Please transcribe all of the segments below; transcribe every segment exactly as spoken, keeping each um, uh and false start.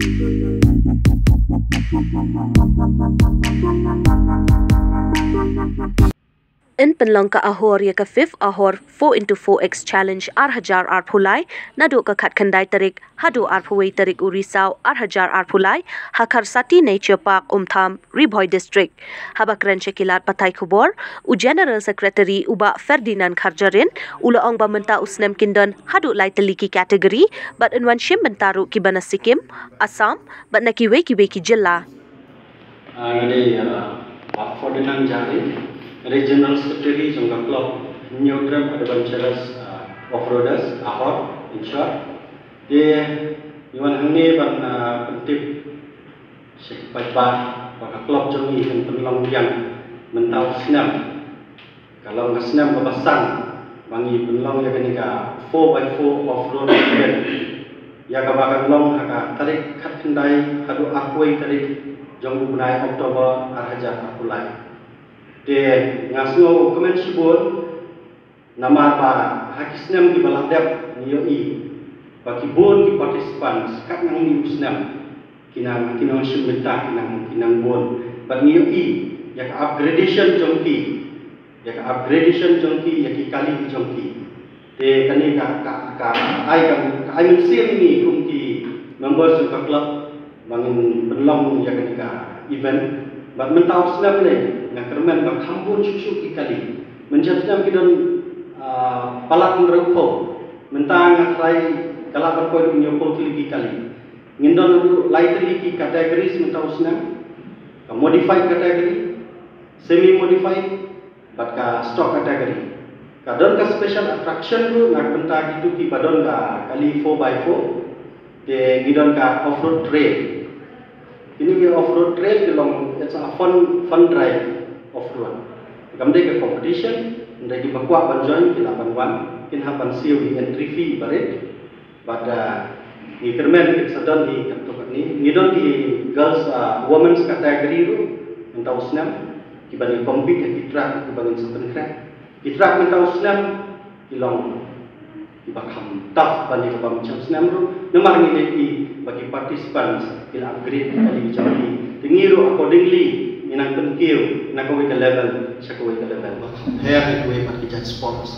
In pynlong ka Ahor ïa ka fifth Ahor four into four X Challenge ar hajar arphew lai, naduh ka khatkhyndai tarik haduh arphew wei tarik u Risaw ar hajar arphew lai, ha Kharsati Nature Park, Umtham, Ri Bhoi District. Haba kren sha ki lad pathai khubor, u General Secretary u Bah Ferdinand Kharjahrin u la ong ba mynta u snem kin don haduh lai tylli ki category, bad yn wan shim bynta ruh kiba na Sikkim, Assam, bad na kiwei kiwei ki jylla. Ah, nga dei, ah, Bah Ferdinand Jahrin, nga dei General Secretary jong ka club Hynñiewtrep Adventurers, ah, Offroaders, Ahor, in short. Te ngi wan hangne ban, ah, pyntip sha ki paidbah ba ka club jong ngi kan pynlong biang mynta u snem. Ka long ka snem kaba san ba ngi pynlong ïa kane ka four by four off-road event, ïa kaba kan long ha ka tarik khatkhyndai haduh arphew wei tarik jong u bnai October ar hajar arphew lai. Te nga sngew kmen shibun namar ba ha ki snem kiba la dep ngi ïohi ba ki bun ki participants kat nang mih u snem ki nang, ki nang shim bynta, ki nang, ki nang bun. Bad ngi ïohi ïa ka upgradation jong ki, ïa ka upgradation jong ki, ïa ki kali ki jong ki. Te kane ka, ka, ka ai, ka, ka ai mynsiem ïa ngi kum ki members jong ka club ba ngin pynlong ïa kane ka event. Bad mynta u snem ne nga kyrmen ba kham bun shuh shuh ki kali. Mynta u snem ki don, ah, palat hynriewphew. Mynta nga tharai ka lah ban poi hynñiewphew tylli ki kali. Ngin don haduh lai tylli ki categories mynta u snem. Ka modified category, semi modified, bad ka stock category. Ka don ka special attraction ruh na ka bynta kito kiba don ka kali four by four. Te ngi don ka off-road trail. Kine ki off-road trail ki long, it's a fun, fun drive off-road. Kam dei ka competition, hynrei kiba kwah ban join ki lah ban wan, kin hap ban siew ïa ki entry fee barit. Bad, ah, ngi kyrmen kin sa don hi katto katne. Ngi don ki girls, ah, women's category ruh mynta u snem, kiba ngi compete ha ki track kiba ngin sa pynkhreh. Ki track mynta u snem ki long kiba kham tough ban ïa kaba mynta u snem ruh. Namar ngi ïohi ba ki participants ki la upgrade ki kali ki jong ki. Te ngi ruh accordingly ngi nang pynkiew na kawei ka level sha kawei ka level. Ba kham pher na kawei pat ki jait sports.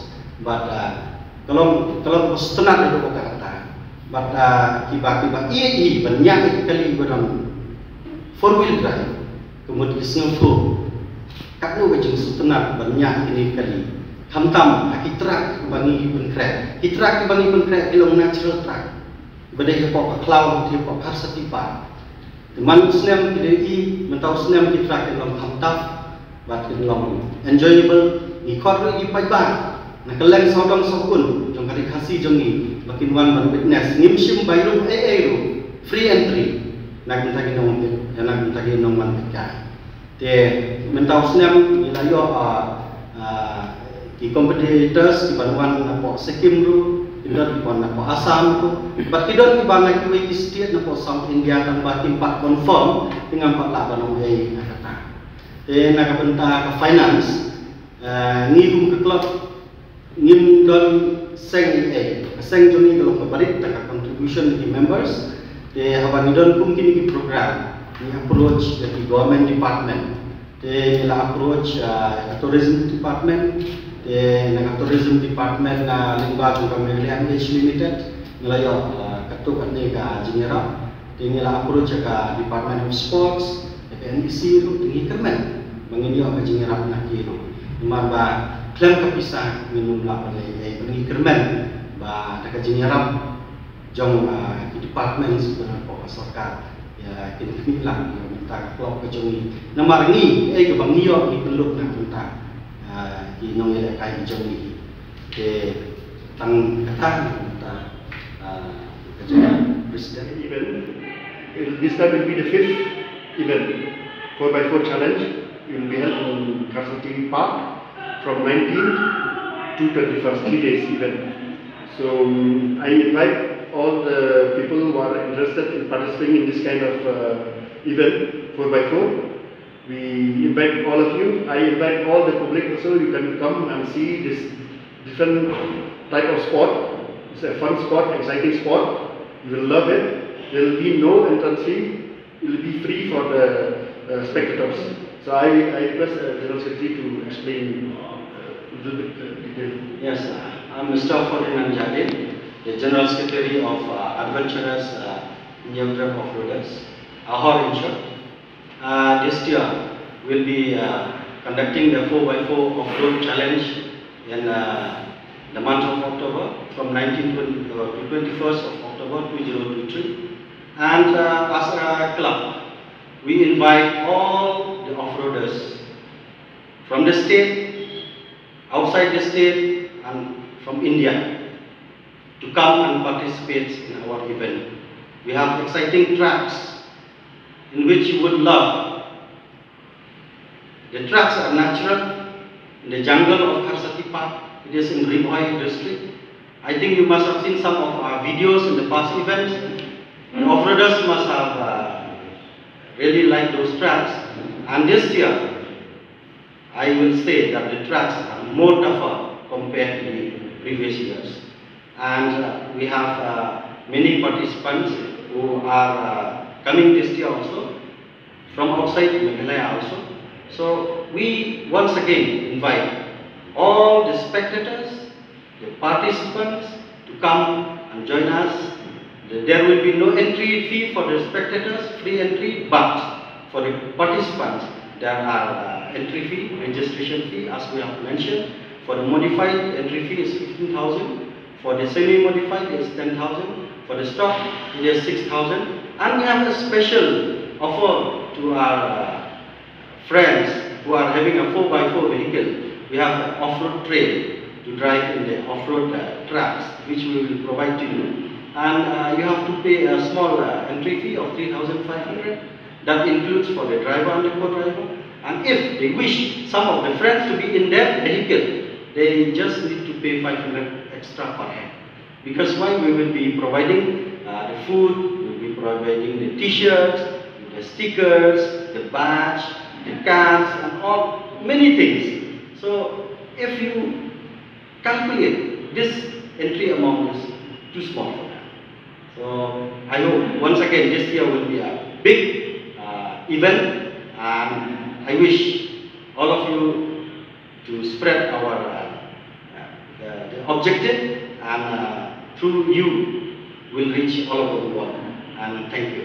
Bad, ah, ka long, ka long kaba sngewtynnat ïa ka kata. Bad, ah, kiba, kiba ïeit hi ban ñiah ïa ki kali ba don four wheel drive, ka mut ki sngewthuh katno ka jingsngewtynnat ban ñiah ïa kine ki kali. Khamtam ha ki track kiba ngi pynkhreh. Ki track kiba ngi pynkhreh ki long natural track, ba dei hapoh ka khlaw, hapoh Kharsati Park. Te man u snem ki dei i, mynta u snem ki track ki long kham tough bad ki long enjoyable. Ngi khot ruh ïa ki paidbah na kylleng sawdong sawkun jong ka ri Khasi jong ngi ba kin wan ban witness. Ngim shim bai ruh ei ei ruh, free entry. Na ka bynta ki nong, na ka bynta ki nongwan peit kai. Te mynta u snem ngi la ïoh, ah, ah, ki competitors kiban wan napoh Sikkim ruh, ki don kiban wan napoh Assam ruh, bad ki don kiban na kiwei ki state napoh South India, tang ba kim pat confirm, te ngam pat lah ban ong ei na kata. Te na ka bynta ka finance, eh, ngi kum ka club ngim don seng ei ei. Ka seng jong ngi ka long kaba rit, tang ka contribution ki members. Te haba ngi don kum kine ki program, ngi approach ïa ki government department. Te ngi la approach, ah, ka tourism department. Te na ka tourism department na lyngba jong ka Meghalaya M H Limited ngi la ïoh, ah, katto katne ka jingïarap. Te ngi la approach ïa ka Department of Sports, ïa ka N E C ruh, te ngi kyrmen ba ngin ïoh ka jingïarap na ki ruh. Namar ba khlem ka pisa ngin ym lah ban leh ei ei, ba ngi kyrmen ba da ka jingïarap jong, ah, ki departments ba na ka sorkar, ïa kin khmih lang na ka bynta ka club ka jong ngi. Namar ngi, ei, kaba ngi ïoh ngi pynlut na ka bynta, ah, ki nongïalehkai ki jong ngi. Te tang kata na ka bynta, ah, ka jong ngi, President. Event, this time will be the fifth event, four by four challenge. It will be held in Kharsati Park from nineteenth to twenty-first, three days event. So, um, I invite all the people who are interested in participating in this kind of, uh, event, four by four. We invite all of you. I invite all the public also. You can come and see this different type of sport. It's a fun sport, exciting sport. You will love it. There will be no entrance fee. It will be free for the uh, spectators. So I, I request uh, General Secretary to explain uh, a little bit uh, detail. Yes, uh, I'm Mister Ferdinand Jadin, the General Secretary of uh, Adventurers uh, Nyiamdrep Offroaders, AHOR in short. Uh, this year, we'll be uh, conducting the four by four off-road challenge in uh, the month of October, from nineteenth to uh, to twenty-first of October two thousand twenty-three. And uh, as a club, we invite all the off-roaders from the state, outside the state, and from India to come and participate in our event. We have exciting tracks in which you would love. The tracks are natural in the jungle of Kharsathi Park. It is in Ri Bhoi district. I think you must have seen some of our videos in the past events. And off-roaders must have uh, really liked those tracks. And this year, I will say that the tracks are more tougher compared to the previous years. And uh, we have uh, many participants who are uh, coming this year also, from outside Meghalaya also. So we once again invite all the spectators, the participants to come and join us. There will be no entry fee for the spectators, free entry, but for the participants, there are uh, entry fee, registration fee, as we have mentioned. For the modified, entry fee is fifteen thousand. For the semi-modified, it's ten thousand. For the stock, it is six thousand. And we have a special offer to our uh, friends who are having a four by four vehicle. We have an off-road trail to drive in the off-road uh, tracks, which we will provide to you. And uh, you have to pay a small uh, entry fee of three thousand five hundred. That includes for the driver and the co-driver. And if they wish some of the friends to be in their vehicle, they just need to pay five hundred extra per head. Because why, we will be providing uh, the food, we will be providing the t-shirts, the stickers, the badge, the caps, and all many things. So if you calculate, this entry amount is too small for that. So I hope once again this year will be a big uh, event, and I wish all of you to spread our uh, uh, the, the objective, and uh, through you will reach all over the world. And thank you.